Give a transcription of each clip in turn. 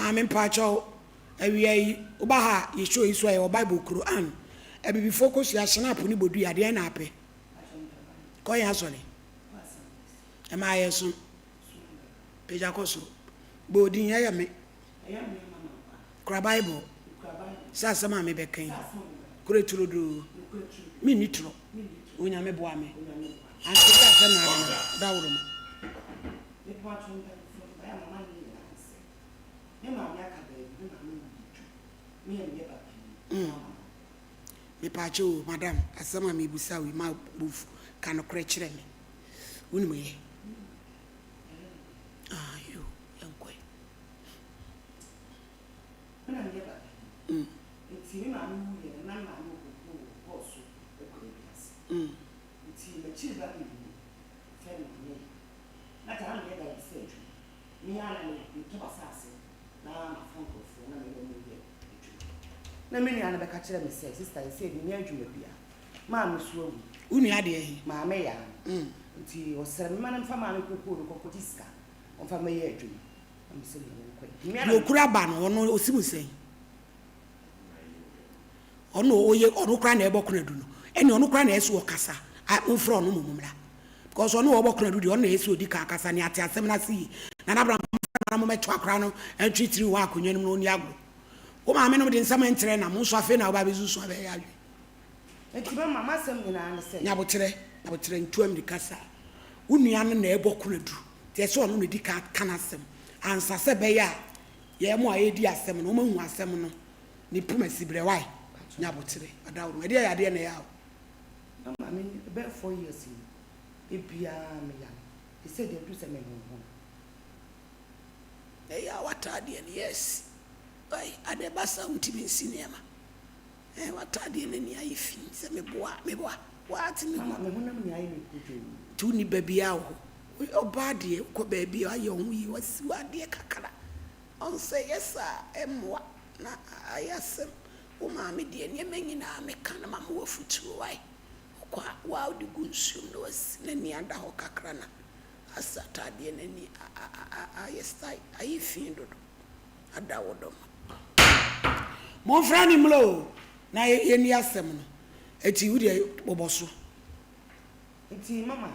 Maame mpakyɛw, awia yi woba ha a yɛ show yi so a yɛwɔ Bible kuro an abibifoɔ kosua Schnapp ne bodua deɛn na apɛ? Kɔ yɛn asɔre. Ɛma yɛ so. Pagya kɔ soro. Bɔ odin ɛyɛ me. Kura Bible. Sɛ asɛm a mebɛka yi. Kure turodoo. Menni torɔ. Onyame boa me. Ante bi asɛm na ade no daworo ma. Mepaakyɛw o, madam, asɛm a merebisa wo yi, ma bo mfu, ka nokorɛ kyerɛ me. Wonim yɛ? Ah, yo, yɛnkɔ ɛ. Me na meyɛ ba panyin. Nti me maame wuiɛ no, na me maame wɔ kookoo wɔ bɔɔ so akura bi ase. Nti m'akyiri ba mmienu, yɛfrɛ no Maame Yaa. Na agya na meyɛ dadesɛ adwuma. Me ara na metɔ m'asase na mafa nkurɔfoɔ na me ne wɔn yɛ adwuma. Na me nua no bɛka kyerɛ me sɛ, Sista, seesei menni adwuma biara. Maame nso awu. Wo nua deɛ he? Maame Yaa no. Nti ɔsrɛ me ma no mfa maame kookoo no nkɔkɔgye sika, ɔmfa mmɛyɛ adwuma. Na mese no yɛnkɔ ɛ. Nti me ara Deɛ na. ɔkura ba no, ɔno ɔsi mu sɛn? Ɔno ɔyɛ, ɔno koraa na ɛbɔ konadu no. Ɛnneɛ ɔno koraa na ɛsɛ ɔkasa. A, momfrɛ ɔno mmom mmra. Because ɔno a ɔbɔ konadu deɛ, ɔno na ɛsɛ ɔdi kan kasa ne ate asɛm no ase yie. Nana Abraham, momfrɛ no na mommɛto akwadaa no ntwe tiri wɔ akonnwa no mu na ɔnni agorɔ. Wo maame nom de nsɛm nkyerɛ na mo nso afei na woba abɛsusu abɛyɛ adwene. Enti mama m'asɛm nyinaa ne sɛ. Nyaboterɛ, nyaboterɛ, ntu ammirika saa. Wo nua no na ɛbɔ konadu, nti ɛsɛ ɔno na ɛdi kan ka n'asɛm ansa sɛ ɛbɛyɛ a yɛn mo a yɛredi asɛm no, wɔahu asɛm no ne poma siberɛ. Wai? Nyaboterɛ, adaworo. Ɛdeɛ yɛ adeɛ na ɛyɛ a o. Mama me bɛyɛ 4 years ni, ebiaa me yare, te sɛ deɛ aduru sɛ me honhon. Ɛyɛ a w'ataadeɛ no yɛ asi. Wai? Adeɛ ba saa wontumi nsi nneɛma. Eh, w'ataadeɛ no ani ayɛ fi sɛ meboa, meboa. Woate me ho. Mama me honam nyinaa ayɛ me kodwoo. Nti wonni ba biaa wɔ hɔ. Ɔbaa deɛ wokɔ baabi a woayɛ wo ho yie, woasi w'adeɛ kakra. Ɔnsɛ yɛ saa a, ɛmmoa na ayɛ asɛm. Wo maame deɛ nneɛma nyinaa meka no ma me w'afotuo wai. Wokɔ a, wo a wode gu nsuom na wasi n'ani ada hɔ kakra na asɛ ataadeɛ no ani ayɛ style, ayɛ fi dodo. Ada wo dɔ ma. Momfrɛ no mmra o na yɛnni asɛm no. Enti wo deɛ bobɔ so. Nti mama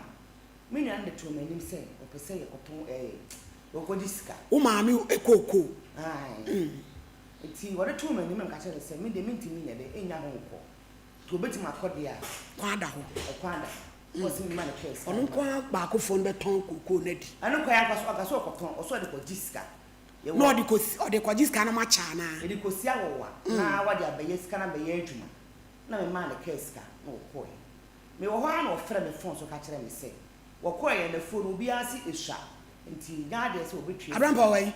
me nua no de too m'anim sɛ ɔpɛ sɛ yɛkɔtɔn ɛɛ yɛkɔgye sika. Wo maame kookoo. Ae. Nti ɔde too m'anim na meka kyerɛɛ no sɛ me deɛ mentumi nyɛ dɛ nnya ho nkɔ. Nti ɔbɛtumi akɔ deɛ a. Kwan da hɔ. Ɛkwan da hɔ. Ɔse mema no kaa sika. Ɔno nko ara baakofoɔ no bɛtɔn kookoo no adi. Ɛno koraa anka sɛ ɔkɔtɔn, ɔse ɔde kɔgye sika. Yɛwɔ. Na ɔde kɔsi, ɔde kɔgye sika no ma kyɛ anaa? Yɛde kɔsi awɔwa na wɔde abɛyɛ sika no abɛyɛ adwuma. Na memaa no kaa sika na ɔkɔeɛ. Mewɔ hɔ ara na ɔfrɛɛ me fon so ka kyerɛɛ me sɛ, wɔkɔeɛ yɛn afuo no obiara se esua nti nyɛ adeɛ sɛ wɔbɛtua sika. Aberampa wɔ he?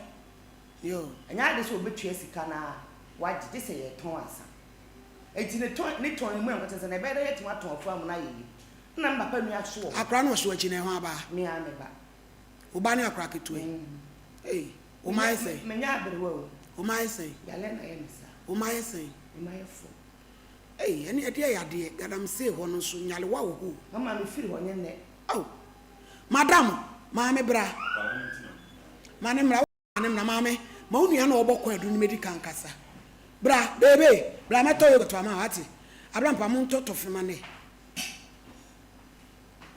Yoo. Ɛnyɛ adeɛ sɛ wɔbɛtua sika no ara wɔagye gye sɛ yɛtɔn ansa. Nti ne tɔn ne tɔn no mu ɛnkɔkyɛ sɛ na ɛbɛyɛ dɛ yɛatumi atɔn afuo ama no ayɛ yie. Nna me papa nua so wɔ hɔ. Akora no ɔso akyi no ɛho aba? Me ara me ba. Wo ba ne akora ketewa yi? Ei, wo mma ayɛ sɛn? Menyɛ aberewa o. Wo mma ayɛ sɛn? Yale na ayɛ me saa. Wo mma ayɛ sɛn? Me mma yɛ four. Ei, ɛne ɛdeɛ yɛ adeɛ. Galamsey hɔ no nso, nyalewa wɔ hɔ o. Mama me firi hɔ nyɛ nnɛ. Ao, madam, maame bra. Ma ne mmra, ma ne mmra, maame. Ma wo nua no a ɔbɔ kwaadu no mmɛdi kan kasa. Bra, baby, bra mɛtɔ yogurt ama wo, wate? Abrampa, montɔ tɔfe ma no ɛ.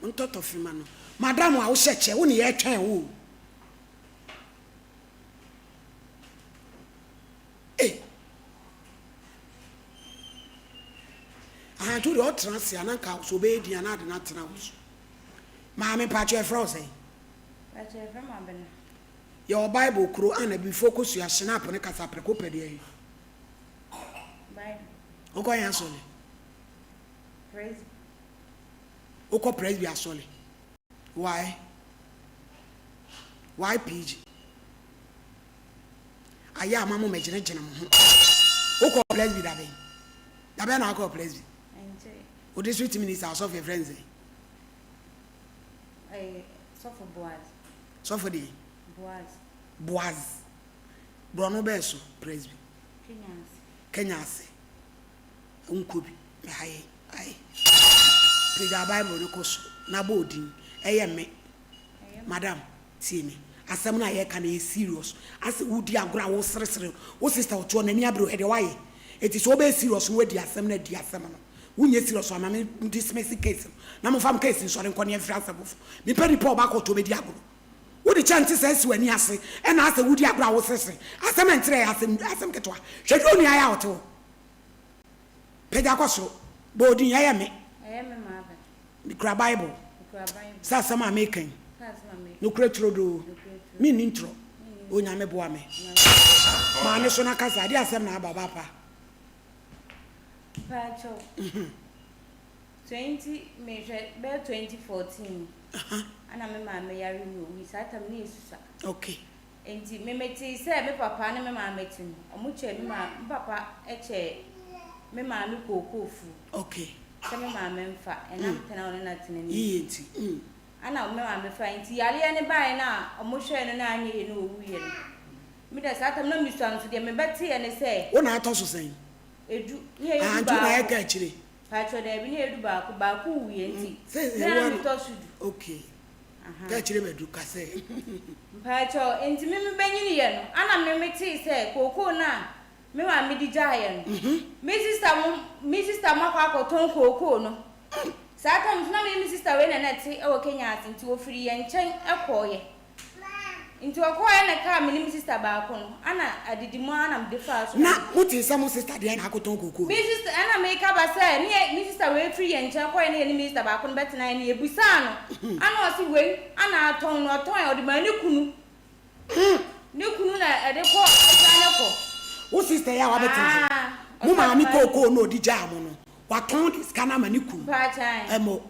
Montɔ tɔfe ma no. Madam a wohyɛ kyɛ, wo ne yɛretwɛn wo o. Ei. Aha nti wodeɛ ɔtena ase a na nka sɛ ɔbɛyɛ din a na ade no atena wo so. Maame mpakyɛ yɛfrɛ wo sɛn? Mpakyɛ yɛfrɛ me Abena. Yɛwɔ Bible koro a na abibifoɔ kɔsua Schnapp ne kasaprɛko pɛ deɛ he? Bible. Wokɔ he asɔre? Presby. Wokɔ Presby asɔre? Why? YPG. Ayɛ ama mo mɛgyinagyina mo ho. Wokɔ Presby dabɛn? Dabɛn na akɔ Presby? Wo district minister asɔfo yɛfrɛ no sɛn? Sɔfo Boaz. Sɔfo deɛ? Boaz. Boaz. Borɔno bɛɛ so Presby? Kenya ase. Kenya ase. Nkɔ bi. Mɛha yɛn. Ae. Pagya Bible no kɔ soro na bɔ odin. Ɛyɛ me. Madam, tie me. Asɛm no a yɛreka no ɛyɛ serious. Asɛ woredi agorɔ a woreseresere wo sister ɔte hɔ n'ani abere wo hwɛ deɛ woayɛ. Enti sɛ wobɛyɛ serious na woadi asɛm no a di asɛm no. Wonyɛ serious a ma me dismiss case no na momfa mo case nsɔre nkɔ na yɛmfiri asɛm foforɔ. Mempɛ nipa a ɔba court a ɔbɛdi agorɔ. Wode kyɛ nte saa si w'ani ase ɛna asɛ wodi agorɔ a woseresere. Asɛm a ɛnkyerɛ ɛyɛ asɛm asɛm ketewa. Hwɛ deɛ onua yɛ a ɔte hɔ. Pagya kɔ soro. Bɔ odin, ɛyɛ me. Ɛyɛ me Marvin. Mekura Bible. Mekura Bible. Sɛ asɛm a meka yi. Sɛ asɛm a meka yi. Nokorɛ turodoo. Nokorɛ turodoo. Menni ntorɔ. Menni ntorɔ. Onyame boa me. Onyame boa me. Maa ne so na kasa. Ɛdeɛ asɛm na aba, ɔbaa pa? Mpakyɛw. 20 mehwɛ bɛyɛ 2014. Ana me maame yare na owui. Saa tam no yɛ susua. Okay. Enti me metee sɛ me papa ne me maame te no, ɔmo kyɛɛ me maa me papa kyɛɛ me maame kookoo furu. Okay. Sɛ me maame nfa, ɛnam tena a ɔne no atena no nti. Yiye nti, mm. Ɛna me maame fae, nti yareɛ no baeɛ no a ɔmo hwɛɛ no na anyɛ yie na ɔwuiɛ no, me deɛ saa tam no na mesua nso deɛ mebɛteeɛ ne sɛ. Wo na atɔ so sɛn? Edu, ne yɛyɛ Ah, du nti wo na ayɛ baako. ka akyire. Paatwɔ daabi, ne yɛyɛ du baako, baako wuiɛ nti, Sɛ me na na ɛwɔ no. metɔ so du. Okay. Ka kyerɛ Badu ka sɛ. Mpakyɛw, enti me mebenyiniiɛ no, ana me metee sɛ kookoo no a me maame de gyaeɛ no, me sista mo, me sista mo akɔ akɔtɔn kookoo no. Saa tam nso na me ne me sista wei na na ɛte wɔ Kenya ase, nti wɔfirii yɛn nkyɛn kɔeɛ. Nti ɔkɔeɛ na ɛkaa me ne me sista baako no, ana adidi mu ara na mede faa so na Na mede. motee sɛ mo sista deɛ na akɔtɔn kookoo no? Me sista, ɛna meka ba sɛ, ne yɛ, me sista wei firi yɛn nkyɛn kɔeɛ na yɛne me sista baako no bɛtenaeɛ no, yɛbisaa no, ana ɔse wei ana atɔn no, ɔtɔn ɔde maa ne kunu. Ne kunu na ɛde kɔ, ɛsan kɔ. Wo sista yi a wabɛtena ha yi, Aa, mo ɔse ɔde maame maa ne kookoo no a ɔde gyaa mo no, watɔn de sika no ama ne kunu. Mpaakyan. Ɛmo.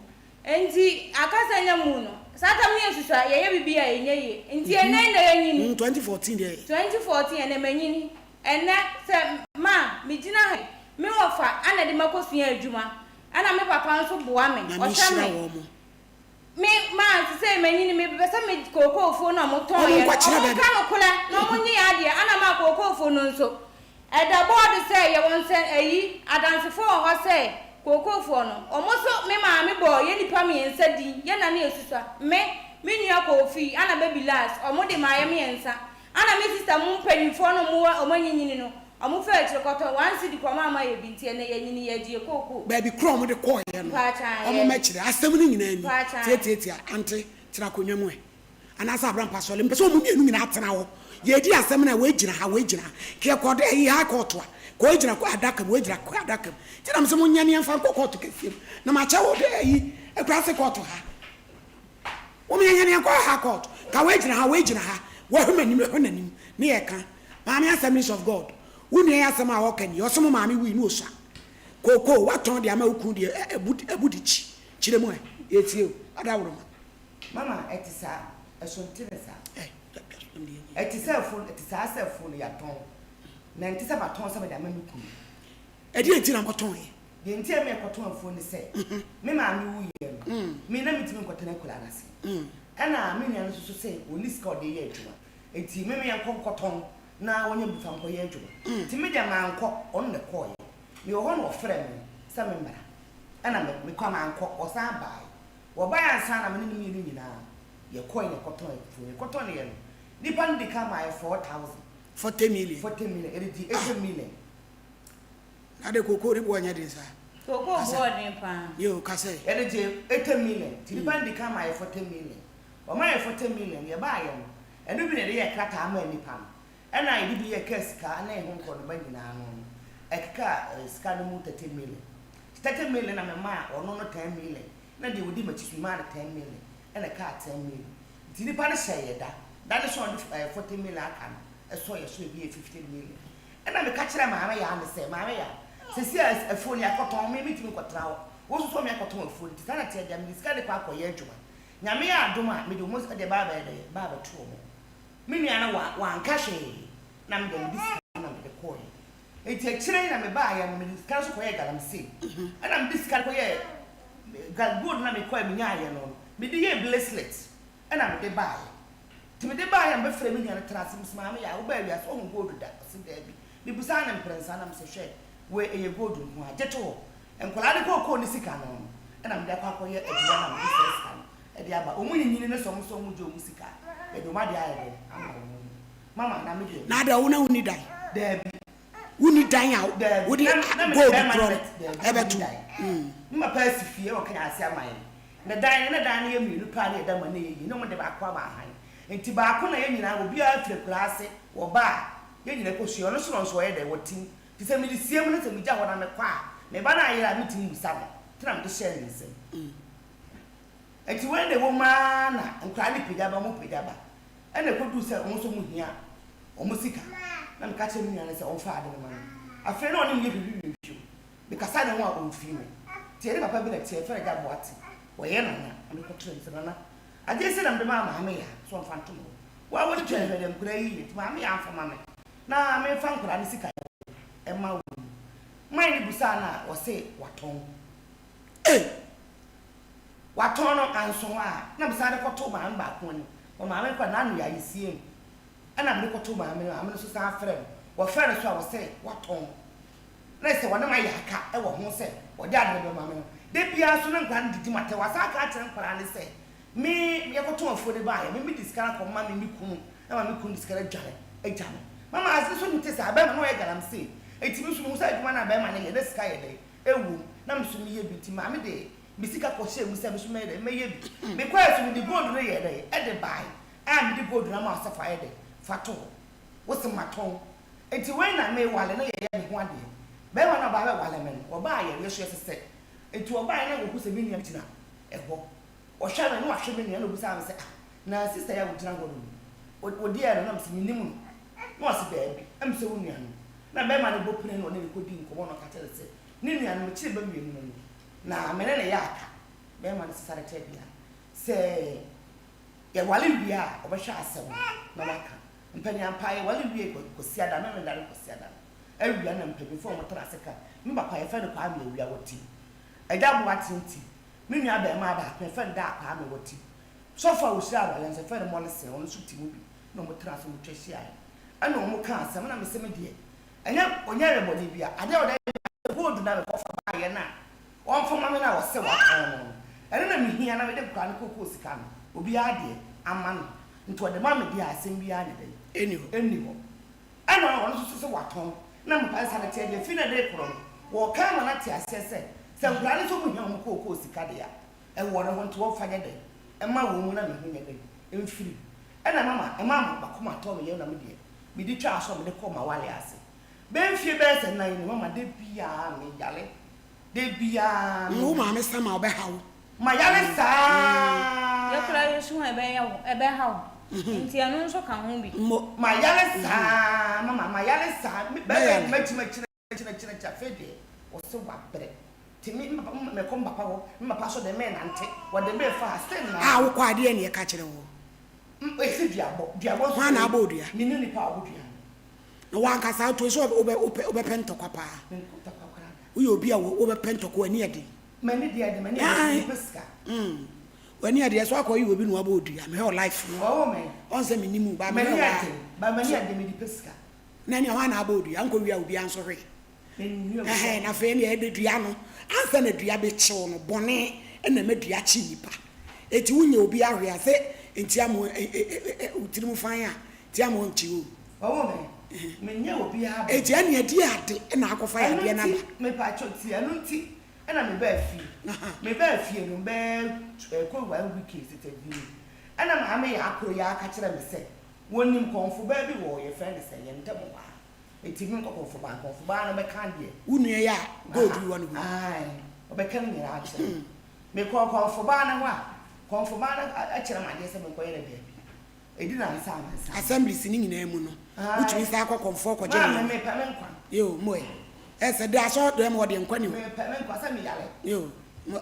Enti akasa nya mu no, saa tam no yɛ susua, yɛyɛ biribi a ɛnyɛ yie. Nti ɛnnɛ yi na yɛanyini. 2014 deɛ. 2014 ɛnnɛ manyini. Ɛnnɛ sɛ ma megyina ha yi, me wɔfa na ɛde makɔsua adwuma, ɛna me papa nso boa me, Nyame ɔhwɛ nhyira me. wɔn. Me ma sesei manyini, mepɛ sɛ me kookoofoɔ no a wɔtɔn Wɔn yɛ no, nkɔkyerɛ wɔn baabi. nka nokorɛ na wɔn nye yɛn adeɛ, ɛna ma kookoofoɔ no nso. Ɛda bɔɔdo sɛ yɛwɔ nsɛ ayi, adansefoɔ wɔ hɔ sɛ kookoofoɔ no, wɔn nso me maame bɔɔ yɛn nnipa mmiɛnsa din, yɛn na ne yɛsusua, me, me nua Kofi, ɛna baby Lars, wɔn de maa yɛn mmiɛnsa, ɛna me sista mu mpaninfoɔ no wɔn wɔ wɔn anyinyini no, wɔn faa akyire kɔtɔn one cedi koraa wɔn amma yɛn bi, nti ɛnnɛ yɛanyini yɛgye yɛn kookoo. Baabi korɔ a wɔde kɔeɛ no, Mpaakyan, wɔn yɛ. mmɛkyerɛ. Asɛm no nyinaa ni. Mpaakyan. Tiatiatia, ante, tena akonnwa mu ɛ. Anaasɛ Abrampa Sɔle, mepɛ sɛ wɔn mmienu nyinaa tena hɔ. Yɛredi asɛm no a, wei gyina ha, wei gyina ha. Nka yɛkɔ dɛ ayi high court a, ka wei gyina adaka mu, wei gyina adaka mu. Nti na mese monyɛ ne yɛmfa nkɔ kɔɔto kɛseɛ mu. Na makyɛ wo dɛ ayi akuraase kɔɔto ha. Mom yɛnyɛ ne yɛnkɔ high court. Ka wei gyina ha, wei gyina ha. Wahwɛ m'anim, mehwɛ n'anim, ne yɛka. Maame Assemblies of God, wo nua yi asɛm a ɔreka nie, ɔse mo maame wui na ɔsua kookoo, woatɔn de ama wo kunu deɛ abu de kyi. Kyerɛ mu ɛ, yɛtie o, adaworoma. Mama, ɛte saa. Ɛso nte ne saa. Ɛte sɛ afuo no, ɛte saa sɛ afuo no yɛatɔn. Na ɛnte sɛ matɔn sɛ mede ama me kunu. Ɛdeɛn nti na motɔneɛ? Deɛ nti a mekɔtɔn afuo ne sɛ, me maame wuiɛ no, me na mentumi nkɔtena akuraa no ase. Ɛna me nua no nso so sɛ ɔnni sika a ɔde yɛ adwuma. Nti me meɛnkɔ nkɔtɔn na wɔnya bi fa nkɔyɛ adwuma. Nti me deɛ mankɔ, ɔno na ɛkɔeɛ. Mewɔ hɔ na ɔfrɛɛ me sɛ memmra. Ɛna me mekɔ a mankɔ, ɔsan baeɛ. Wɔbae ansa na me ne no mmienu nyinaa yɛkɔe na yɛkɔtɔn afuo no. Yɛkɔtɔneɛ no, nnipa no di kan maa yɛ 4,000. 40 million. 40 million, yɛde gyee 80 million. Na de kookoo ne boɔ nyɛ den saa? Kookoo boɔ den paa. Yoo, ka sɛ. Yɛde gyee 80 million, nti nnipa no di kan maa yɛ 40 million. Wɔmaa yɛ 40 million, yɛbaeɛ no, ɛno bi na yɛde yɛɛ krataa maa nnipa no. Ɛna yɛde bi yɛɛ kaa sika ne ɛho nkorɔdoma nyinaa ano no, ɛkekaa sika no mu 30 million. Nti 30 million na memaa ɔno no 10 million, na deɛ ɔdi m'akyi nso memaa no 10 million, ɛna ɛkaa 10 million. Nti nnipa no hyɛɛ yɛ da. Da no so a ɔde 40 million aka no sɔɔ yɛ so ɛbɛyɛɛ 50 million. Ɛna meka kyerɛɛ Maame Yaa no sɛ, Maame Yaa, seesei a afuo no yɛakɔtɔn, me mentumi nkɔtena hɔ, wo nso so wɔn yɛakɔtɔn afuo no, nti saa na ɛteɛ deɛ a, mede sika no rekɔ akɔyɛ adwuma. Nyame yɛ adom a, mede wɔn deɛ ba abɛyɛ dɛn? Ba abɛto wɔn. Me nua no wa wanka hwee na me deɛ mede sika no na mede kɔeɛ. Nti akyire yi na mebaeɛ no mede sika no nso kɔyɛɛ galamsey. Ɛna mede sika no kɔyɛɛ ga gold no a mekɔɛ menyaeɛ no no mede yɛɛ bracelet ɛna mede baeɛ. Nti mede baeɛ a mebɛfrɛɛ me nua no tenaa ase mese maame yaa wobaa wiase woahu gold da? Ɔse daabi. Mebisaa no mprɛnsa na mese hwɛ wei ɛyɛ gold nko ara gye to hɔ. Nkwadaa no kookoo ne sika no no ɛna mede akɔ akɔyɛ adwuma na mede saa sika no de aba. Wɔn nyinyini no sɛ wɔn nso wɔn gye wɔn sika a. Yɛde wɔn adeɛ ayɛ dɛn ama wɔn. Mama, na me deɛ. Na adɛn, wo na wonni dan? Daabi. Wonni dan a Daabi. wode Na na me ne gold bɛrima no korɔ bɛte. no Daabi, na menni ɛbɛto? dan. Me papa asi fie wɔ Kenya ase ama yɛn. Na dan no, na dan no yɛ mmienu pɛ a na yɛda mu a na ɛyɛ yie. Na wɔde baako ama ahan. Nti baako na yɛn nyinaa, obiara firi akuraa ase, wɔba a, yɛn nyinaa kɔsua. Ɔno nso na ɔnso ɔyɛ dɛn? Wɔtim. Nti sɛ mede sie mu na sɛ megya hɔ na mekɔ a, me ba no ayera a, mentumi mmisa no. Nti na mede hyɛɛ ne nsam. Nti wei na ɛwɔ mu ara na nkwadaa no pagya ba, wɔpagya ba. Ɛna ɛkɔduu sɛ wɔn nso wɔhia wɔn sika. Na meka kyerɛɛ me nua no sɛ ɔmfa ade no ma me. Afei na ɔne me yɛ hwihwihwihwiw. Mekasa ne ho a ɔmfii me. Nti yɛne papa bi na ɛteɛ, yɛfrɛ no Agya Boate. Ɔyɛ nana. Na mekɔkyerɛɛ no sɛ, Nana, adeɛ sei na mede maa Maame Yaa sɛ ɔmfa nto me hɔ. Wo a w'ani tua hwɛ deɛ nkwadaa yi yɛ nti Maame Yaa mfa ma me na memfa nkwadaa no sika mma wɔn. Man no bisaa no a, ɔse watɔn. Ei! Watɔn no anso hɔ a, na mesan de kɔtoo maame baako anim. Wɔ maame no koraa n'ano yɛ ayɛ siam. Ɛna mede kɔtoo maame no, maame no nso san frɛɛ no. Wɔfrɛɛ no so a, ɔse watɔn. Na ayɛ sɛ wɔne me ayɛ aka wɔ ho sɛ wɔde ade no bɛma me no. Da biara nso na nkwadaa no didi m'atɛm. Wasan aka akyerɛ nkwadaa no sɛ me yɛkɔtɔn afuo no baeɛ, me mede sika no akɔma me me kunu ama me kunu de sika no adwane agya me. Mama ase nso nte saa, bɛrima no ɔyɛ galamsey. Enti me nso mehu sɛ adwuma no a bɛrima no yɛ na sika yɛ dɛn? Ɛwom, na me nso meyɛ bi nti maame de me sika kɔhyɛɛ mu sɛ me nso mɛyɛ dɛn? Mɛyɛ bi. Mekɔeɛ nso mede gold no yɛɛ dɛn? Ɛde baeɛ a mede gold no ama wo sɛ fa yɛ dɛn? Fa to hɔ. Wo se matɔn. Enti wei na mewale na yɛyɛ me ho adeɛ. Bɛrima no a ɔbaa bɛwale me no, wɔbaa yɛn yɛso yɛsesɛ. Enti ɔbaeɛ na ɔhu sɛ me nua gyina ɛhɔ. Ɔhwɛ me na wahwɛ me nua na ɔbisaa me sɛ, ah, na sista yi a wogyina hɔ no ni, wo deɛ no? Na mese, mennim no. Na ɔse, daabi, ɛm sɛ wo nua no. Na bɛrima no bɔ pini na ɔne no kɔdii nkɔmmɔ na ɔka kyerɛɛ no sɛ, ne nua no, mekyere ba mmienu no ni, na me ne no yɛ aka. Bɛrima no sesa ne tebea. Sɛ yɛware wie a, ɔbɛhwɛ asɛm no na waka. Mpanin ampa, yɛware wiee Kwasiada, Memeneda ne Kwasiada no awia na mpanyimfoɔ a wɔtena ase ka, me papa yɛfrɛ no Kwame Awia, wɔte Agya Boateng ti. Me nua abarimaa baako, yɛfrɛ no Daa Kwame, wɔte Sɔfo a ɔhyira awareɛ nso, yɛfrɛ no Morrison, ɔno nso te mu bi. Na wɔtena ase, wɔtwa hyiaeɛ. Ɛna wɔkaa asɛm, ɛna mese me deɛ, ɛnyɛ ɔnyɛ ayɛ bɔne biara. Adeɛ a ɔde ayɛ me ara, gold no a mekɔfa baeɛ no a ɔmfa ma me no a ɔse watɔn no no, ɛno na mehia na mede nkwadaa no kookoo sika no, obiara deɛ ama no. Nti ɔde ma me deɛ a, asɛm biara nyɛ dɛn? Ɛnni hɔ. Ɛnni hɔ. Ɛna ɔno nso se watɔn. Na mepɛ sɛ ne teɛ deɛ, fi na ɛde rekorɔ no, wɔreka ama no ate aseɛ sɛ, sɛ nkwadaa no nso wɔhia wɔn kookoo sika deɛ a, ɛwɔ ne hɔ, nti wɔmfa nyɛ dɛn mma wɔn mu na me ho nyɛ dɛn mfiri mu. Ɛna mama ɛmaa m'akoma tɔɔ me yam na me deɛ, mede twaa so a mede kɔɔ m'awareɛ ase. Bɛyɛ mfie bɛyɛ sɛ nnan ni, mama da biara meyare, da biara me. Wo maame sama ɔbɛha wo. Mayare saa. Yɛ koraa yɛ su a ɛbɛyɛ wo, ɛbɛha wo. Nti ɛno nso ka ho bi. Mo. Mayare saa mama, mayare saa. Me bɛrima yi makyi makyi makyi makyi makyi afei deɛ ɔse wabrɛ. Nti me me papa mekɔ me papa hɔ, me papa nso de me nante, wɔde me fa ha still na. A wokɔ a deɛn na yɛka kyerɛ wo? Ɛsi duabɔ, duabɔ nso. Hwan na abɔ wo dua? Menni nipa a ɔbɔ dua no. Na w'ankasa woto so wobɛ wopɛ wobɛpɛ ntɔkwa paa. Menko ntɔkwa koraa da. Woyɛ obi a wobɛpɛ ntɔkwa w'ani yɛ den. M'ani deɛ ɛde m'ani yɛ den mepɛ sika. W'ani yɛ den ɛsɛ wakɔ yɛ obi na wabɔ wo dua mehwɛ wo life no. Ɔwɔ me. Ɔn sɛ mennim wo but mehwɛ wo a. M'ani yɛ den but m'ani yɛ den mede pɛ sika. Na ɛneɛ hwan na abɔ wo dua nkɔ wia obiara nso hwee. Ɛhɛn na afei ɛneɛ ɛde dua no ansa na dua bɛkye wo no bɔne na ɛma dua kye nnipa enti wonyɛ obiara hwee a sɛ nti ama wo tirim fan a nti ama ɔnkye wo. Ɔwɔ me, menyɛ obiara bɔne. Enti ɛneɛ ɛdeɛ ade na akɔfa yadeɛ no aba. Ɛno nti, mepakyɛw tie, ɛno nti ɛna mebaa fie. Mebaa fie no bɛyɛ ɛkɔ one week sɛsɛ bi ni, ɛna maame Yaa koro yi ara ka kyerɛɛ me sɛ wɔnim kɔmfobaa bi wɔ yɛfrɛ no sɛn, yɛn ntam hɔ ara. Enti menkɔ kɔmfobaa, kɔmfobaa no bɛka deɛ. Wo nua yi a gold yi wɔ ne ho yi. Ae, ɔbɛka ne nyinaa akyerɛ me. Mekɔɔ kɔmfobaa no hɔ a, kɔmfobaa no kyerɛ me adeɛ sɛ menkɔyɛ no baabi. Ɛdi nnansa a mensan. Assemblies no nyinaa mu no, wotumi san kɔ kɔmfoɔ kɔgye Maame, nneɛma. mepɛ me nkwa. Yoo, mo ɛ. Ɛsɛ de asɔre dɛm hɔ deɛ nkwa ni hɔ. Mepɛ me nkwa sɛ meyare. Yoo, mo.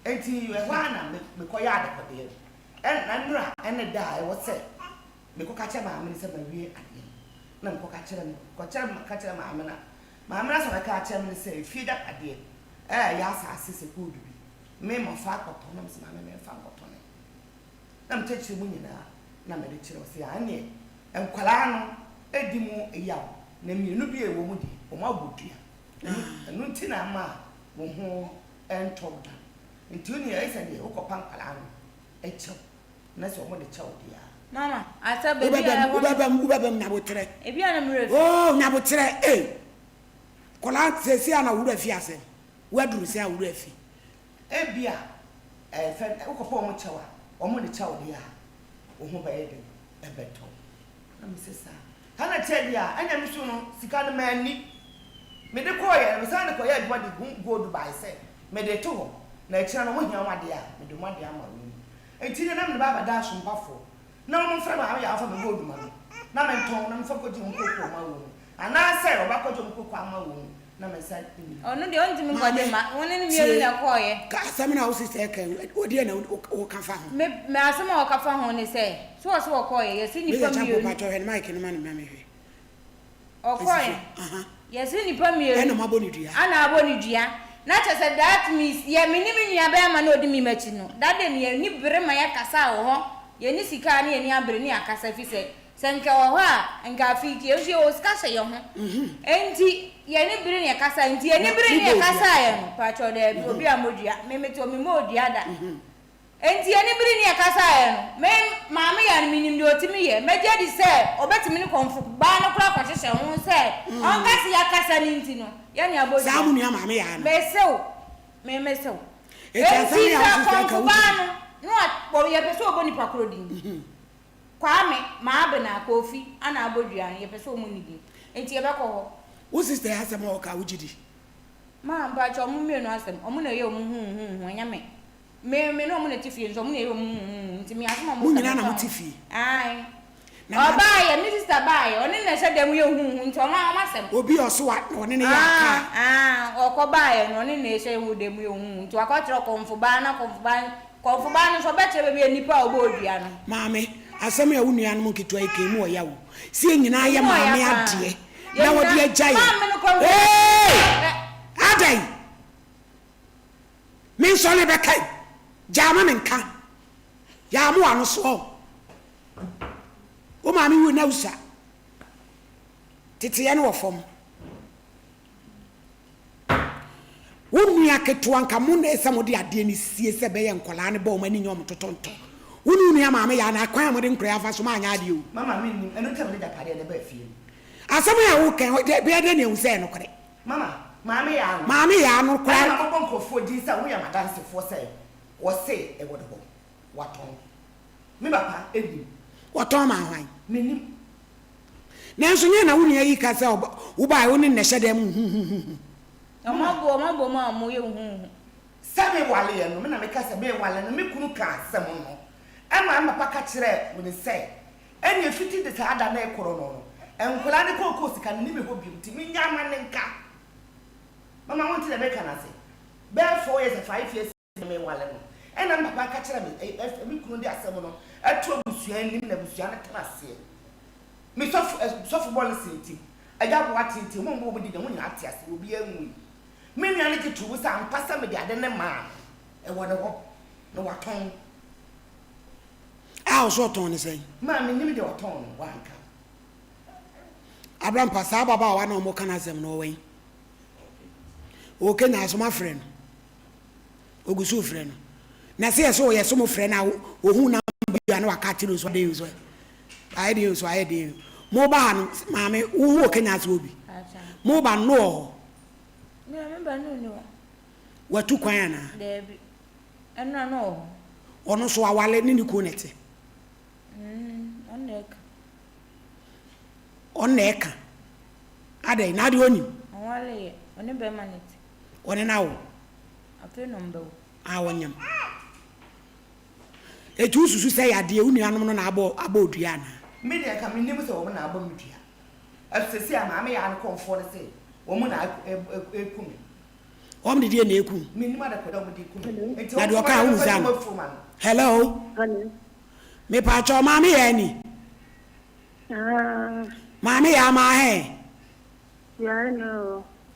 Enti ɛhɔ ara na mekɔyɛ adekɔdeɛ no. Ɛna nnora ne da a ɛwɔ sɛ mekɔka kyerɛ maame no sɛ mawie adeɛ no, na mekɔka kyerɛ no. Mekɔkyerɛ ka kyerɛ maame no a, maame no asɛm a ɔka kyerɛ me ne sɛ, efie agyapadeɛ a ɛyɛ asase sɛ gold bi, me mafa akɔtɔn. Na mese maame memfa nkɔtɔne. Na mekyerɛkyerɛ mu nyinaa na mede kyerɛ wo sɛ ɛneɛ nkwadaa no di mu yaw na mmienu bi a ɛwɔ mu deɛ wɔn abɔ dua ɛno nti na ama wo ho ntɔ wo da nti wo deɛ ɛyɛ sɛ deɛ wokɔpa nkwadaa no kyɛw na sɛ wɔn de kyɛw deɛ a. Mama, asa baabi a ɛhɔ no. Wobɛba mu, wobɛba mu, nyabotrɛ. Ebi a na me werɛ fi. Oh, nyabotrɛ, ei. Kɔla, seesei a na wo werɛ fi asɛm. Woaduru sɛ a wo werɛ fi. Ebia ɛɛ fɛ wokɔpɛ wɔn kyɛw a, wɔn de kyɛ wo deɛ a, wo ho bɛyɛ den, ɛbɛtɔ wo. Na mese saa. Saa na ɛteɛ deɛ a, ɛnna me nso no, sika no manni. Mede kɔeɛ no, mesan de kɔyɛɛ adwuma de hu gold baeɛ sɛ mede reto hɔ, na akyire no wɔhia wɔn adeɛ a, mede wɔn adeɛ ama wɔn. Enti na na mede ba abɛda asompafoɔ na wɔmfrɛ me a wɔmfa me gold ma me na mentɔn na memfa nkɔgye wɔn kookoo mma wɔn, anaasɛ wɔbɛakɔgye wɔn kookoo ama wɔn na me nsa nni mu. Ɔno deɛ ɔntumi nkɔgye Maame, mma, wo ne no mmienu tie, na ɛkɔeɛ. ka asɛm no a wo sister reka yi, wo deɛ na woka fa ho? Me, me asɛm a ɔka fa ho ne sɛ, so ɔse wɔkɔeɛ, yɛse nnipa Major Champon, mmienu. pakyɛ hwɛ ne mic no ma no ma me hwɛ. Ɔkɔe. Yɛse nnipa mmienu. Ɛna moabɔ no dua. Ɛna abɔ no dua. Na kyerɛ sɛ that means yɛ me ne me nua bɛɛma na ɔdi me makyi no that day no yɛn ani bere ma yɛ kasaa wɔ hɔ. Yɛn ni sika a ne yɛn ani abere ne yɛakasa fi sɛ sɛ nka ɛwɔ hɔ a nka afei yɛn nso yɛwɔ sika hyɛ yɛn ho. Enti yɛn ani bere ne yɛkasae. Nti yɛn ani bere ne yɛkasaeɛ no pakyɛw daabi obi ammɔ dua. Me mete hɔ memmɔɔ dua da. Enti anibere ne ɛkasaeɛ no, me maame yɛ no, menim deɛ ɔtumi yɛ. Mɛgye adi sɛ ɔbɛtumi ne kɔmfo baa no koraa akɔhyehyɛ ho sɛ ɔnka sɛ yɛakasa no nti no, yɛne abɔ Saa dua. mo nua maame yaa no. Mese wo, me mese wo. Enti asɛm Enti yi a sɛ wo sister ka kɔmfo wo baa gyidi? no, na wa, yɛpɛ sɛ ɔbɔ nipa korɔ din. Kwame, Maabena, Kofi, ana abɔ dua no, yɛpɛ sɛ wɔn nni din. Enti yɛbɛkɔ hɔ. Wo sister yi asɛm a ɔka wo gye di? Maa, mpakyɛ wɔn mmienu asɛm, wɔn na ɛyɛ wɔn huuhuuhu, ɛnyɛ me. Me me ne ɔmo na ɛte fie nso ɔmo na ɛyɛ ɔmo huhuhu nti me asɛm a ɔmo Mo ka nyinaa na memfa mote ho. fie? Ae. Na ma. Ɔbaayɛ, me sister baayɛ, ɔne na ɛhyɛ dan mu yɛ huhuhu nti ɔno ɔmo asɛm. Obi a ɔso a ɔne no yɛ aka Aah a. aah ɔkɔ baayɛ no ɔne na ɛhyɛ wɔ dan mu yɛ huhuhu nti wakɔ kyerɛ kɔmfo baa na kɔmfo baa kɔmfo baa no nso ɔbɛkyerɛ baabi a nipa a ɔbɔɔ dua no. Maame, asɛm a wo nuanom nketewa yi ka emu ɔya o. Sɛ yɛn nyinaa yɛ Emu ɔya maame paa. adeɛ Yɛn na wɔde nyinaa, agya yɛn. maame no kɔmfo. Eeii! Adɛn? Me nsɔre bɛka yi, gyaa ma menka. Gyaa mo ano soɔ. Wo maame wui na wosua. Teteɛ no wɔ fam. Wo nua ketewa nka mo na ɛsɛ mode adeɛ no sie sɛ ɛbɛyɛ nkwadaa no bɔ wɔn ani nyɛ wɔn totɔntɔ. Wo ne wo nua maame yɛ anaa kwan a mode nkwadaa afa so moanyɛ adeɛ o. Mama mennim, ɛno nti na mede agyapadeɛ no baa fie no. Asɛm yi a woka yi, ɛbɛyɛ dɛn na yɛahu sɛ ɛyɛ nokorɛ? Mama, Maame Yaa no. Maame Yaa no koraa. Ɛna mabobɔ nkurɔfoɔ din sɛ wɔyɛ m'adansefoɔ sɛ wɔse ɛwɔ ne hɔ. Watɔn. Me papa nnim. Wɔtɔn maa hwan? Mennim. Nanso nyɛ na wo nua yi ka sɛ wobaeɛ wo ne no na ɛhyɛ dan mu huhuhuhu. Wɔn abɔ wɔn abɔ mu a wɔyɛ huhuhu. Sɛ mewaleɛ no, me na meka sɛ mewale no, me kunu kaa asɛm no. Ɛma me papa ka kyerɛɛ me sɛ Ɛnneɛ fiti de saa da no rekorɔ no no, nkwadaa no kookoo sika no nni me hɔ bio nti mennyaa ma no nka. Mama wonte deɛ mereka no ase? Bɛyɛ four years five years ni mewale no, ɛnna me papa ka kyerɛɛ me, ɛ, me kunu de asɛm no to abusua anim na abusua no tena aseɛ. Me sɔfo, ɛ, sɔfo bɔne sɛn nti, agya boa tenten, wɔn a wɔbɔ wɔn din wɔn nyinaa te ase, obiara nwui. Me nua no gye too mu sɛ ampa sɛ mede ade no maa no, ɛwɔ ne hɔ, na watɔn. A ɔsɛ ɔtɔn no sɛn? Maa mennim deɛ ɔtɔn no, wanka. Abrampa, saa ababaawa no a wɔka n'asɛm no, ɔwɔ he? Ɔwɔ Kenya, so moafrɛ no? Ogu so refrɛ no. Na sɛ yɛsɛ ɔyɛ so mofrɛ no a, ohuu namba bi a na waka akyerɛ o so adɛn o so ayɛ den o so ayɛ den o. Moba ha no, maame, wohu wɔ Kenya ase hɔ bi? Moba no, na ɔwɔ hɔ? Watu kwan anaa? Daabi. Ɛno a na ɔwɔ hɔ. Ɔno nso wawale ne ne kunu na ɛte. Mm, ɔno na ɛka. Ɔno na ɛka. Adɛn, na adeɛ ɔnim? Ɔnwale yɛ, ɔne bɛrima na ɛte. Ɔne no awo? Afei na ɔmbɛwo. A ɔnyam. Eti wosusu sɛ yadeɛ wo nuanom no na abɔ abɔ odua anaa? Me deɛ nka mennim sɛ wɔn na abɔ me dua. Ɛso seesei a maame yaa no kɔmfoɔ no se wɔn na ɛku me. Wɔn de deɛ na eku. Na deɛ ɔka a wohu sa no. Hello. Mepaakyɛw maame yɛ ani. Maame yɛ ama ahɛ.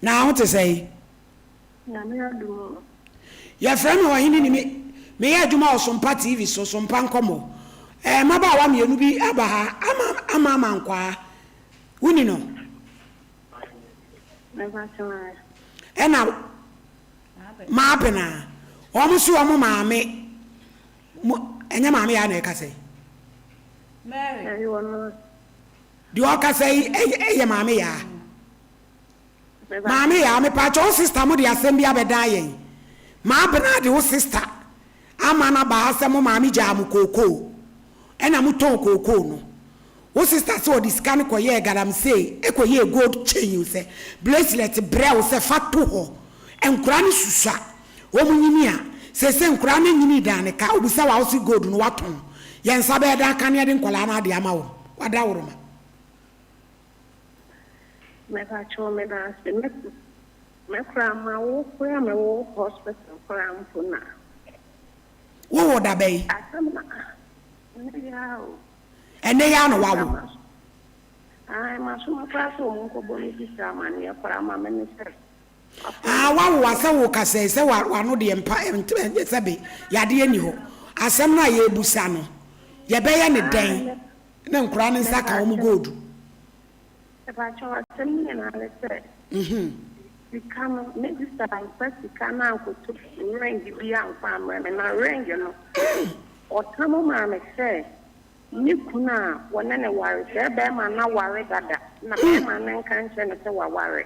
Na ho te sɛn? Yɛfrɛ me ɔhene ni me meyɛ adwuma wɔ Sompa TV so Sompa nkɔmmɔ. Ɛɛ mmabaawa mmienu bi aba ha ama ama ama nkwaa. Woni no? Ɛna Maabena, wɔn se wɔn maame, mo, ɛnyɛ maame yaa na ɛkasa yi? Mary. Ɛyɛ ɔno a. Deɛ ɔkasa yi ɛyɛ maame yaa. Maame yaa mepaakyɛ wo sister mo de asɛm bi abɛdan yɛn. Maabena de wo sister ama no aba ha sɛ mo maame gyaa mo kookoo ɛna mo tɔn kookoo no. Wo sister sɛ ɔde sika no kɔyɛɛ galamsey ɛkɔyɛɛ gold chain sɛ bracelet brɛ wo sɛ fa to hɔ. Nkora no susua wɔn nyini a seesei nkora no nyini dan ne ka obisa wo a wose gold no watɔn. Yɛn nsa bɛyɛ dan ka ne yɛde nkwadaa no adeɛ ama wɔn. Wadaworoma. Mepakyɛw meda ase me me koraa mawo koraa me wo hospital koraa mpo na. Wo wo da bɛn? Asɛm na ɛnɛ yi ara o. Ɛnɛ yi ara na wawo? Ae masoma koraa sɛ ɔmo nkɔ bɔ me sista amaneɛ koraa ma me ne sɛ. Aa wawo a sɛ wo kasa yi sɛ wano deɛ mpa sɛbe yadeɛ nni hɔ asɛm no a yɛbusa no yɛbɛyɛ ne dɛn na nkoraa no nsa ka wɔn gold. Mepakyɛw asɛm no nyinaa ne sɛ sika no me sista amfa sika no ankoto ring bi amfa ammrɛ me na ring no ɔtam maa me sɛ ne kunu a wɔne no ware sɛ bɛrima no aware dada na bɛrima no nka nkyerɛ no sɛ waware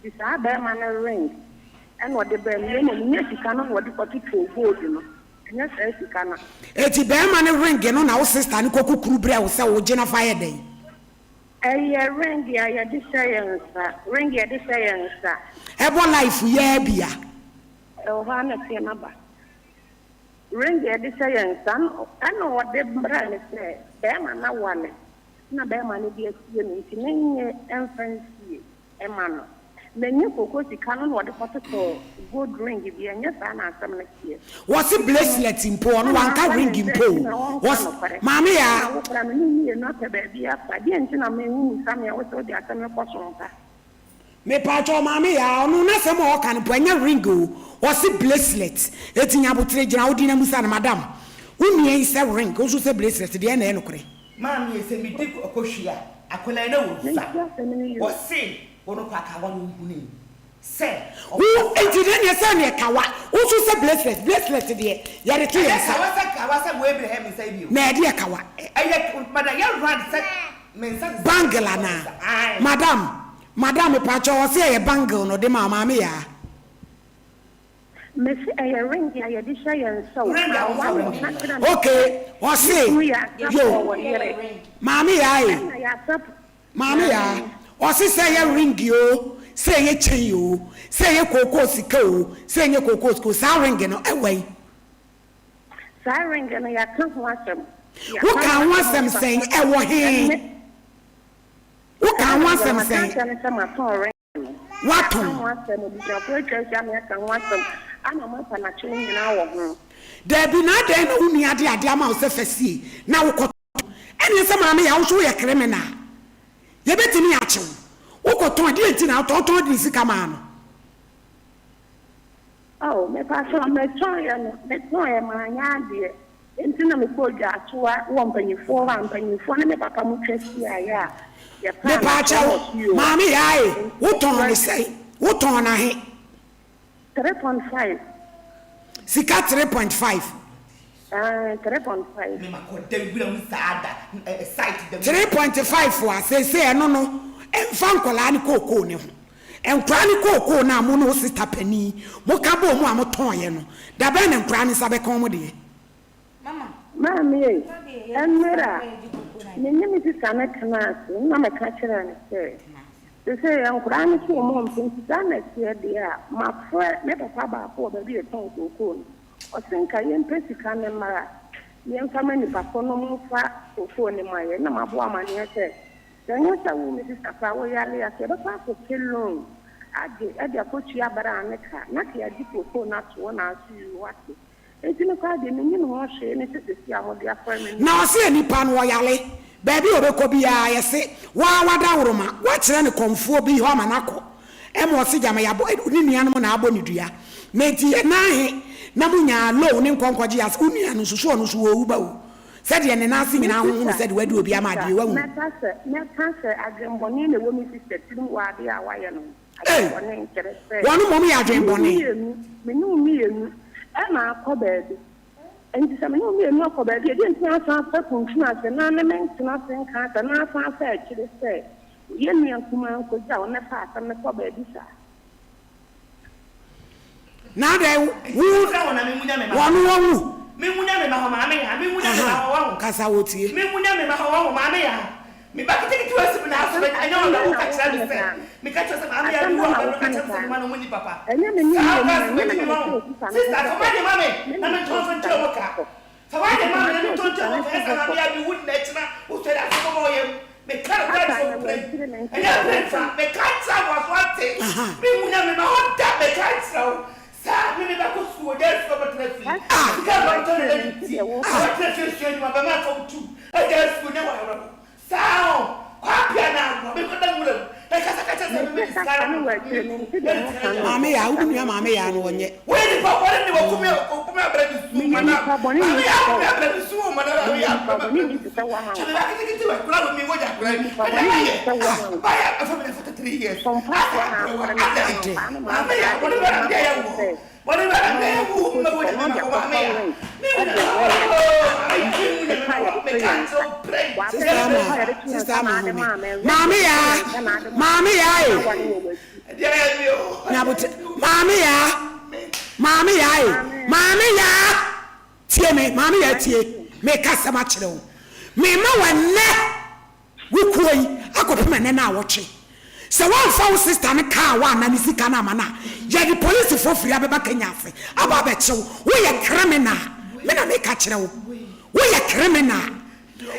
nti saa bɛrima no ring ɛna ɔde brɛ me na mmom nyɛ sika no na ɔde kɔtotoo gold no ɛnyɛ saa sika no. Eti bɛrima no ring no na wo sista no kɔ kukuru brɛ wo sɛ wogye na fa yɛ dɛn? Ɛyɛ ring a yɛde hyɛ yɛn nsa. Ring a yɛde hyɛ yɛn nsa. Ɛbɔ life yi ara bi a. Ɛwɔ hɔ ara na ɛteɛ no aba. Ring a yɛde hyɛ yɛn nsa no ɛna ɔde brɛɛ me sɛ bɛrima no aware na bɛrima no de asie no nti menyɛ mfa nsie. ma no. Na ɛnyɛ koko sika no na ɔde kɔtotɔɔ gold ring bi, ɛnyɛ saa na asɛm no teɛ. Wɔse bracelet mpo ɔno Ɛna wanka afa ne ring nsa mpo akyi o na ɔnka wɔse nokorɛ. maame Ɛna yaa. wo koraa me ne wo mmienu apɛ baabi afa, deɛn nti na me wo mmisa me a wose wode asɛm no kɔ so mpa? Mepakyɛw maame yaa ɔno nasɛm a ɔka no mpo ɛnyɛ ring o ɔse bracelet eti nyabotere gyina wo din na musa no madam wo nua yi sɛ ring wo nso sɛ bracelet deɛn na ɛyɛ nokorɛ. Maame yi sɛ medi kɔhwie a akwadaa yi na wɔ Mente sa asɛm no yie o. wɔse wɔn kɔ akawa no nhunii sɛ Wo ɔkɔ nti deɛ neɛ sɛ neɛ kawa wo nso sɛ bracelet bracelet deɛ yɛde to yɛn Ɛyɛ nsa. kawa sɛ kawa sɛ wei bere hɛ me nsa yi bio. Na ɛdeɛ kawa ɛ. Ɛyɛ madam yɛ round sɛ me nsa te sɛ Bangle me anaa nsa ae. madam madam mepakyɛw ɔse ɛyɛ bangle na ɔde maa wo maame yaa. Mese ɛyɛ ring a yɛde hyɛ yɛn nsa o, Ring a kawa wonsa na ring ɔka no. kyerɛ me sɛ Okay ne ɔse kunu yɛ asapɔɔ yo wɔ yere maame yaa e. ɛna yɛ asapɔɔ Maame yaa, maame. ɔse sɛ ɛyɛ ring oo, sɛ ɛyɛ chain oo, sɛ ɛyɛ kookoo sika oo, sɛ ɛnyɛ kookoo sika oo, saa ring no ɛwɔ he? Saa ring no yɛaka ho asɛm. Wo Yɛaka kaa ho ho asɛm asɛm sɛn? papa. Ɛwɔ he? Ɛne Wo kaa ɛne ho deɛ asɛm maka sɛn? akyerɛ no sɛ matɔn ring no. Yɛaka Woatɔn? ho asɛm, abusuafoɔ atwa ahyia me aka ho asɛm, ama moapa n'akyɛw nyinaa wɔ ho. Daabi, na adɛn na wo nua de adeɛ ama wo sɛ fa sie na wokɔtɔn? Ɛneɛ sɛ maame yaa wo nso woyɛ criminal. Yɛbɛtumi akye wo. Wokɔtɔn a, deɛ nti na wotɔn? Wotɔn de ne sika maa no. Oh, mepakyɛw, metɔeɛ no, metɔeɛ manyɛ adeɛ. Enti na mekɔɔ dwaatoa wɔ mpanyinfoɔ hɔ a mpanyinfoɔ ne me papa mo twa hyiaeɛ a yɛpaa no akyɛw Mepaakyɛw, wɔ fie hɔ. maame yaa e, Enti wotɔn mekura no sɛn? Wotɔn no ahe? 3.5. Sika 3.5. Ae, 3.5. Me makɔ da wura mu saa da ɛ site da mu. 3.5 a, seesei ɛno no, ɛmfa nkwadaa no kookoo no ho. Nkwadaa no kookoo no a mo ne wo sista panin moka bɔɔ mu a motɔeɛ no, da bɛn na nkwadaa no nsa bɛka wɔn deɛ? Maame ei, mmerɛ a me ne me sista no tenaa ase no na meka kyerɛɛ no sɛ, seesei nkwadaa no so wɔn mpɛ nti saa na ɛteɛ deɛ a, mafrɛ me papa baako wɔ baabi a yɛtɔn kookoo no, ɔse nka yɛmpɛ sika no mmra na yɛmfa ma nipa ko no mfa kookoo no ma yɛn. Na mabɔ amaneɛ sɛ, sɛ ɛnyɛ sɛ wo me sista koraa woyare a, nka yɛbɛkɔ akɔpɛ loan agye de akɔtua bra ne ka na ka yɛagye kookoo no ato hɔ na aso yuu wate. Enti me koraa deɛ mennim ho hwee ne sɛ seesei a mode afrɛ me no. Na ɔse nipa no ɔyare, baabi a ɔbɛkɔ biara yɛse waa wadaworoma, wakyerɛ no kɔmfoɔ bi hɔ ama no akɔ, ɛma ɔse gyama yɛabɔ ne nuanom na abɔ no dua, na enti yɛ nan he na mo nyaa loan ne nkɔnkɔgye ase, wo nua no nso so ɔno nso ɔɔwu ba o, sɛdeɛ ne nan ase Me nyinaa ahohono sista, sɛdeɛ wadi me obi ama sista, adeɛ, wahu. mɛka sɛ, mɛka sɛ adwenbɔne na ɛwɔ me sista tirim wɔ adeɛ a wayɛ no ho. Ei! Adwenbɔne kyerɛ sɛ Wɔn mmom yɛ me ne wo adwenbɔne. mmienu, me ne wo mmienu ɛna akɔ baabi. Enti sɛ me ne wo mmienu akɔ baabi a, deɛn nti na woasan afa kuntunu ase na ne me ntena ase nka asɛm na asan afa akyire sɛ yɛn nua kumaa nkɔgya wo na fa asɛm no kɔ baabi saa? Na adɛn wo wɔn wɔwu. Aha kasa wɔtie. Me ba ketekete wei si me nan so, ɛnyɛ Asɛm ɔno na bɛn na woka woka kyerɛ me no sɛ saa no? meka kyerɛ sɛ maame Asɛm abi bɛn wu a na ɔbɛno woka ka no kyerɛ me sɛ saa mema no? no ɔmo nni papa Ɛnyɛ me ne saa mmienu ɔka na sɛ ɛnyɛ me madi na me mete wahu osisa no ho sister fa kɛkɛ. w'ade ma me Me na na mete mentɔn so osisa nkyerɛ no ɔmo ho ka kɔ. fa w'ade Nti ma me mate na mentɔn osisa nkyerɛ no ɔmo ka ho ɛsɛ kɔ. maame abi wu nnɛ kyena wosɔre ase bɔbɔ ɔyam meka no kora Asa kyerɛ na wo pray wakyiri me nte ɛnyɛ deɛ pray woka fa no. meka kyerɛ wo aso ate Aha. me wu nyame ma hɔ da meka kyerɛ wo Saa me me bɛkɔ sukuu ogya sukuu abɛtena fie Asa Ah. sika na mma ntɔ ne wakyiri na me ne nte ti deɛ woka Ah. no. abɛtena fie sua adwuma bɛma afa wo tu agya sukuu nyɛ wɔ awerɛho saa o kwapea na aboa me kɔda nwura mu na kasa ka kyerɛ sɛ me Mete mede sika kasa no no wɔ akyire me mente ku deɛ ɛne woka sika no no Maame o. yaa wo Kasa no nua maame mente yaa no o. ɔnyɛ. Woyɛ nipa bɔne ne wakumi wakumi abrɛ me su Meyɛ madam nipa bɔne maame ni te yaa sɛ akumi wo. abrɛ me su o madam maame Meyɛ yaa nipa akumi bɔne abrɛ ni me te su sɛ wo kyɛ me ahanka. ba ketekete wɔ akura wɔ mi wɔ gya akura Meyɛ yi nipa ɛna bɔne ni ayɛ te sɛ wo ah ahanka. bayɛ afa mi na 43 years Mpaboa asa na abrɛ wa akɔre me adɛ ka no paa no maa maame yaa bɛda wɔne de bɛ ma na yɛ kɔto wɔ sɛ wɔne bɛ na ɔno yɛ wo kɔsi mma wɔ kɔ gya na mi ɔde ma wɔ akɔfa maame yaa ring me wu ɛde na rɛ ma yɛ wɔ ayi maame yaa me wu na ɛka ma yɛde wɔ to me ka yɛn nsa kyerɛ pray wabere Sister yɛde Ama ka yɛde to yɛn sister nsa Ama na ade home. maa me ring Maame yɛde to yaa yɛn nsa na ade maa me maame yaa na e. wale wɔ w'akyi ɛdeɛ yɛ mi o Nyabote maame yaa maame yaa e maame maame yaa tie me maame yaa maame tie tie me ka asɛm akyerɛ wo me ma wɔ nnɛ wo kuo yi akɔpem ɛnɛ naawɔtwe sɛ woamfa wo sister no kaa wo anaa ne sika no ama no a yɛde polisifoɔ firi abɛba Kenya ase aba abɛkye wo woyɛ criminal me na meka kyerɛ wo woyɛ criminal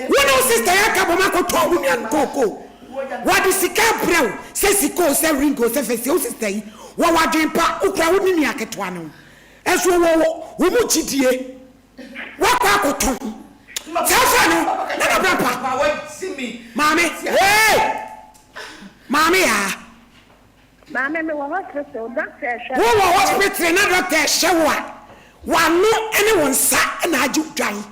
wo ne wo sister yi aka bom akɔtɔn wo nua no kookoo wɔde sika abrɛ wo sɛ sika o sɛ ring o sɛ fɛsie wo sister yi wɔwɔ adwene pa wokura wo ne nua ketewa no nso wɔwɔ wo mu gyidie Woakɔ akɔtɔn saa fa no nana bra pa maame hey maame yaa. Maame me wɔ hospital doctor ɛhwɛ Wo me. wɔ hospital na doctor ɛhwɛ wo a wano ne wo nsa na agye wo dwan.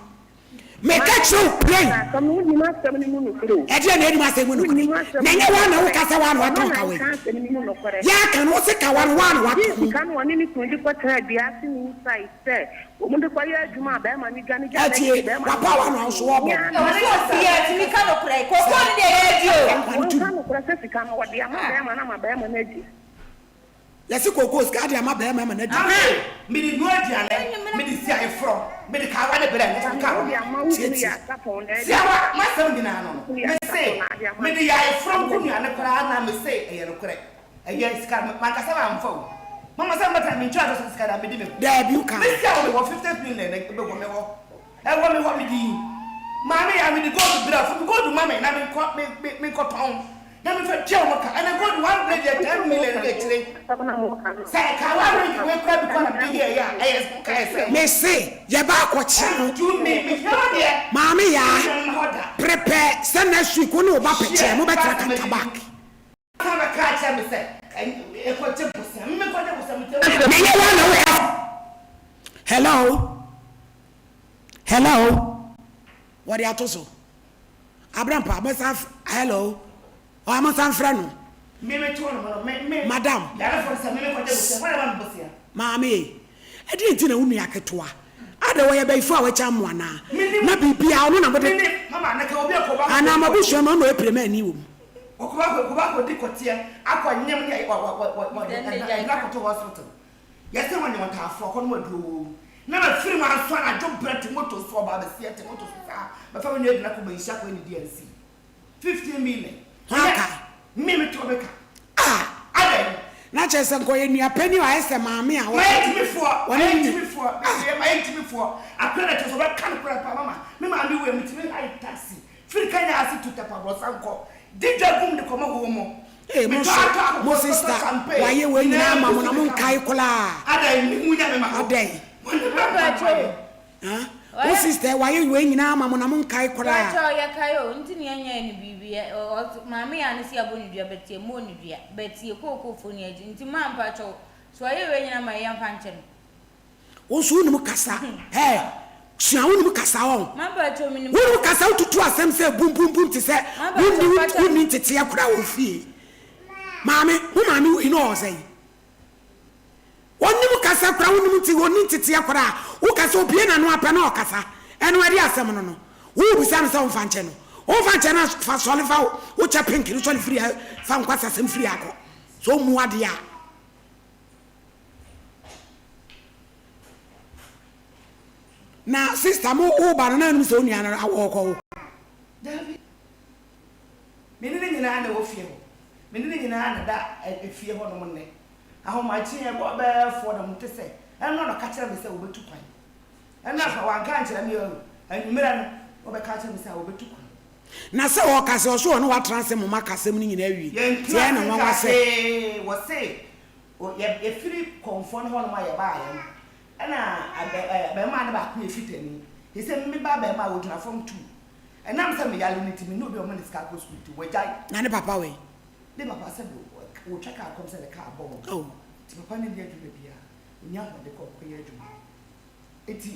Meka Maame kyerɛ wo plain. ka asɛm no wonim asɛm no mu nokorɛ o. Ɛdeɛn na ɛnim asɛm mu nokorɛ? Wonim asɛm Na no ɛnyɛ mu woa na nokorɛ. woka sɛ woa na Ɔno watɔn na kawa yi. nka asɛm no mu nokorɛ. Yɛaka no wose kawa no woa na Ɔgyee watɔn. sika no ɔne ne kunu de kɔtenaa dua ase ne nsae sɛ wɔn de kɔyɛ adwuma a bɛrima no dwane gyaa Atie, n'akyi bɛrima no w'apaawa no a wo so wɔbɔ Nyɛ no. ara Ɔse obiaa tumi ka nokorɛ. Kookoo no deɛ yɛadi o. Nkwa no Wɔnka tum. nokorɛ sɛ sika no wɔde ama bɛrima no ama bɛrima no adi. Yɛse kookoo sika de ama bɛrima ama no adi. Amen mede nua aduane mede si ayeforɔ mede kawa ne brɛ Sika me no kawa. wode ama wo kunu Tietie. yɛ asapɔn na adi. Tiawa masɛm nyinaa no Wo no kunu yɛ mese asapɔn na ade ama no mede yɛ ayeforɔ ama no adi. nkonuane koraa na mese ɛyɛ nokorɛ Ɛyɛ sika no mankasa mamfa o. Mama sɛ mbɛtena mentwa ato sɛ sika na medi me ho. Daabi wo kaa. Me sika wɔ me hɔ 50 million na ɛbɛwɔ me hɔ. Ɛwɔ me hɔ medi. Maame ya mede gold brɛ fa me gold ma me na menkɔ me me menkɔ tɔn na mefa tua wɔn ka ɛna gold one grade yɛ 10 million ne akyire. Sɛ ɛka one ring wei kura bi kɔ na mede yɛ yɛ a ɛyɛ nka yɛ sɛ. Me se yɛba akɔkye no. Ɛntu me mehia wo deɛ. Maame yaa Mehia wo da. prepare sɛ next week wo ne wo ba pɛkyɛɛ Hyɛ mobɛtra ba sɛ medi. Kantabak. San bɛkaa kyerɛɛ me sɛ, Kɔgye bosea. Me mekɔgye bosea, metie wo. Na ɛnyɛ woa na wo ka. Hello hello wɔde ato so abrampa mɛsan hello ɔa monsan frɛ no Me me to no no me me. Madam Yarefoɔ no sɛ me mekɔgye bosea, hwan na ɛma me bosea? Maame ei ɛdeɛn nti na wo nua ketewa adɛn ɔyɛ bayifoɔ a wakyɛ mo anaa Menim. na biribiara ɔno na mode Menim mama na ka obi akɔ ba anaa mo abusua mu ɔno na ɔyɛ piremani wɔ mu. Wɔkɔ akɔ kɔ akɔdi kɔteɛ akɔ nyem ne wɔ wɔ wɔ wɔ ɛdena akɔto hospital yɛsɛ wɔnyɛ ɔtaafoɔ akɔ nom aduro wɔ mu na ma firi mu anso anadwo brɛ te moto so ɔbaa bɛsiɛ te moto so saa bɛfa me nua adina kɔ manhyia kɔ ɛne DNC 15 million Hwan ka? Me me tɔ me ka Ah! Adɛn? Na kyerɛ sɛ nkɔyɛ nua panin a ɔayɛ sɛ maame a Mayɛ gyimifoɔ wɔne mayɛ ne gyimifoɔ Ah! mayɛ gyimifoɔ akora na kyerɛ sɛ ɔbɛka no korɛ paa mama me maame wei metumi hae taxi Firi Kenya ase tu tɛpa brɔsa nkɔ di dwa gum de kɔma hoo mo. Ee mo Metɔ nso atɔ akokɔ mo tɔtɔ sister champagne wayɛ wei nyinaa nyinaa ama gu mo so na mo de ka nkae ho. koraa. Adɛn me hu nyame ma hɔ. Adɛn? Wɔne bɛ Papa mpa kyɛw. mpaeɛ. Huh? Wo sister wayɛ wei nyinaa ama mo na mo nkae koraa. Pakyɛw yɛ kae o nti na yɛnyɛɛ no biribi ɛ ɔ maame yaa no se yɛabɔ no dua but yɛmmɔɔ no dua but yɛ kookoo foɔ ni agye nti maa mpakyɛw sɛ ɔyɛ wei nyinaa ma yɛ yɛmfa nkyɛ no. Wo nso wonim kasa hɛɛ sua wonim kasa wɔn wonim kasa wotutu asɛm sɛ bum bum bum te sɛ wonni wonni nteteɛ koraa wɔ fie maame wo maame wui na ɔwɔ sɛn. Ɔnnim kasa koraa, wonnim nti ɔnni nteteɛ koraa. Woka sɛ ɔbue n'ano ara pɛ na ɔkasa. Ɛno ɛde asɛm no no. Wobisa no sɛ womfa nkyɛ no. Womfa nkyɛ no a, fa sɔre fa wo kyɛ pink no sɔre firi ha fa nkwasasɛm firi ha kɔ. Sɛ ɔmmu adeɛ a. Na sister mo woba no na anim sɛ wo nua no ɔɔkɔ wo. Dabi. Me ne no nyinaa na ɛwɔ fie hɔ. Me ne no nyinaa na ɛda efie hɔnom nnɛ. Ahomakye ɛbɔɔ bɛyɛ foɔ na mete sɛ ɛno na ɔka kyerɛ me sɛ wɔbɛtu kwan. Ɛno anka wanka ankyerɛ me o, anwummerɛ no ɔbɛka akyerɛ me sɛ wɔbɛtu kwan. Na sɛ ɔɔka sɛ ɔso ɔne wo atena ase moma kasɛm no nyinaa awie nti Yɛntena ɛyɛ no ase nwanwa nka sɛ. hwee, wɔse yɛfiri kɔmfoɔ no hɔnom a yɛbaeɛ no ɛna abarimaa no baako yɛ fitani, seisei me ba abarimaa ɔgyina fam tuu, ɛnam sɛ meyare no nti menni obi a ɔma no sika akɔ sukuu nti wagyae. Na ne papa wɔ he? Ne papa sɛ wɔtwa kaa kɔm sɛ ne kaa bɔ wɔn nti papa no nni adwuma biara, ɔnni ahoɔden kɔ kɔyɛ adwuma. Nti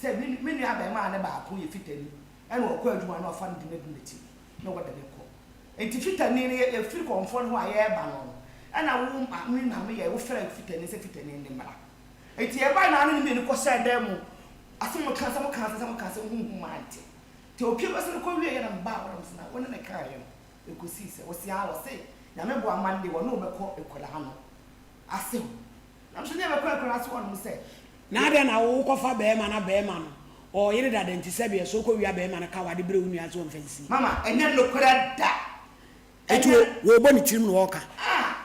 sɛ me nua abarimaa no baako yɛ fitani ɛna ɔkɔ adwuma na ɔfa no de no adu n'akyi na wɔde no kɔ. Nti fitani no yɛfiri kɔmfoɔ no hɔ a yɛreba no no ɛna wo me maame yɛ wofrɛ fitani sɛ fitani no mmra. Nti yɛbae na ne mmienu kɔhyɛɛ dan mu asɛm mo ka asɛm mo ka asɛm mo ka asɛm huhu mante. Nti opie bɛsɛ no kɔ wieɛ na mebaa hɔ na mese na wo ne no kaeɛ no ɛkɔsii sɛ wɔse aa wɔse Nyame boa Monday wɔne wo bɛkɔ akwadaa no ase hɔ. Na nso ne yɛbɛkɔ akuraase hɔ nom sɛ. Na adɛn na wo kɔfa bɛɛma na bɛɛma no ɔwɔ yere dada nti sɛbeɛ sɛ wokɔ wia bɛɛma no kawa de brɛ wo nua sɛ ɔmfa nsie. Mama, ɛnyɛ nokorɛ da. Eti Ɛnyɛ. wɔbɔ ne tirim na ɔɔka. Ah!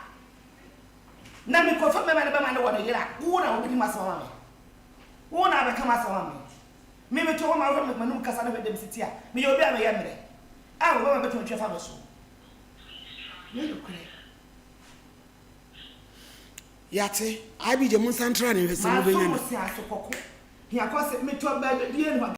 Na me kɔfa bɛɛma no bɛma no wɔ ne yere a, wo na wobɛdi m'asɛm ama me. Wo na abɛka m'asɛm ama me. Me meto hɔ ma wohwɛ m'anum kasa no hwɛ dɛ mesi te a, meyɛ obi a meyɛ mmerɛ a wɔbɛma bɛtumi atwi afa me so. Nyɛ nokorɛ. Yɛate. IBJ monsan ntra ne nhwɛ sɛ mobɛnya Manso no. mo se aso kɔko. Hia kɔ se metɔ baabi bie no.